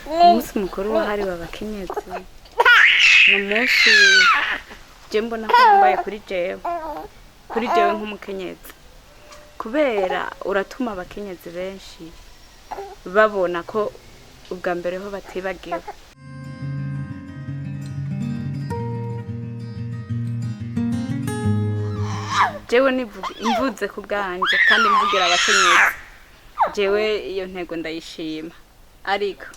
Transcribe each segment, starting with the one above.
Umunsi mukuru wahariwe abakenyezi ni umunsi je mbona ko wambaye kuri jewe nk'umukenyezi, kubera uratuma abakenyezi benshi babona ko ubwa mbere ho batibagiwe. Jewe mvuze ku bwanje kandi mvugira abakenyezi, jewe iyo ntego ndayishima, ariko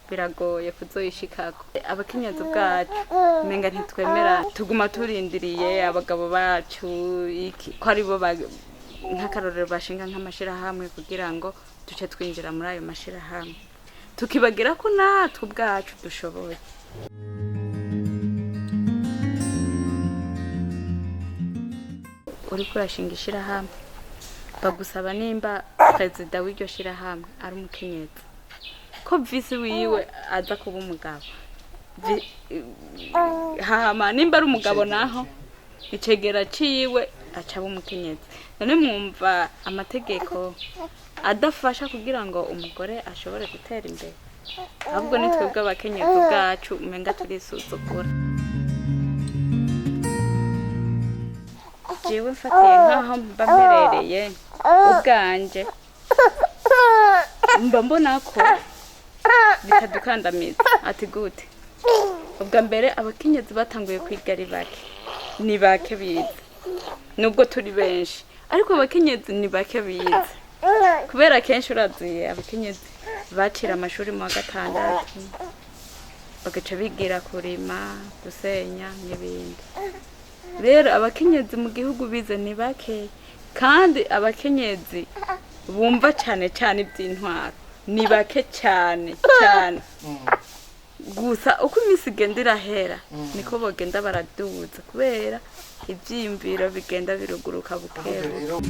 biragoye kuzoyishikako. Abakenyezi ubwacu umenga ntitwemera, tuguma turindiriye abagabo bacu iki ko aribo nk'akarorero bashinga nk'amashirahamwe kugira ngo duce twinjira muri ayo mashirahamwe, tukibagira ko natwe ubwacu dushoboye. Uriko urashinga ishirahamwe, bagusaba nimba perezida w'iryo shirahamwe ari umukenyezi, ko vice wiwe aza kuba umugabo. Hama nimba ari umugabo naho, icegera ciwe aca aba umukenyezi. None mwumva amategeko adafasha kugira ngo umugore ashobore gutera imbere? Ahubwo ni twebwe abakenyezi ubwacu umenga turisuzugura. Jewe mfatiye nk'aho mba mperereye, ubwanje mba mbona ko bitadukandamiza. Ati gute? Ubwa mbere abakenyezi batanguye kwiga ari bake, ni bake bize, nubwo turi benshi, ariko abakenyezi ni bake bize, kubera kenshi uraziye abakenyezi bacira amashuri mu wa gatandatu, bagaca bigira kurima, gusenya n'ibindi. Rero abakenyezi mu gihugu bize ni bake, kandi abakenyezi bumva cane cane iby'intwaro ni bake cyane cyane. Gusa uko iminsi igenda irahera niko bagenda baraduza, kubera ibyiyumviro bigenda biruguruka buke buke.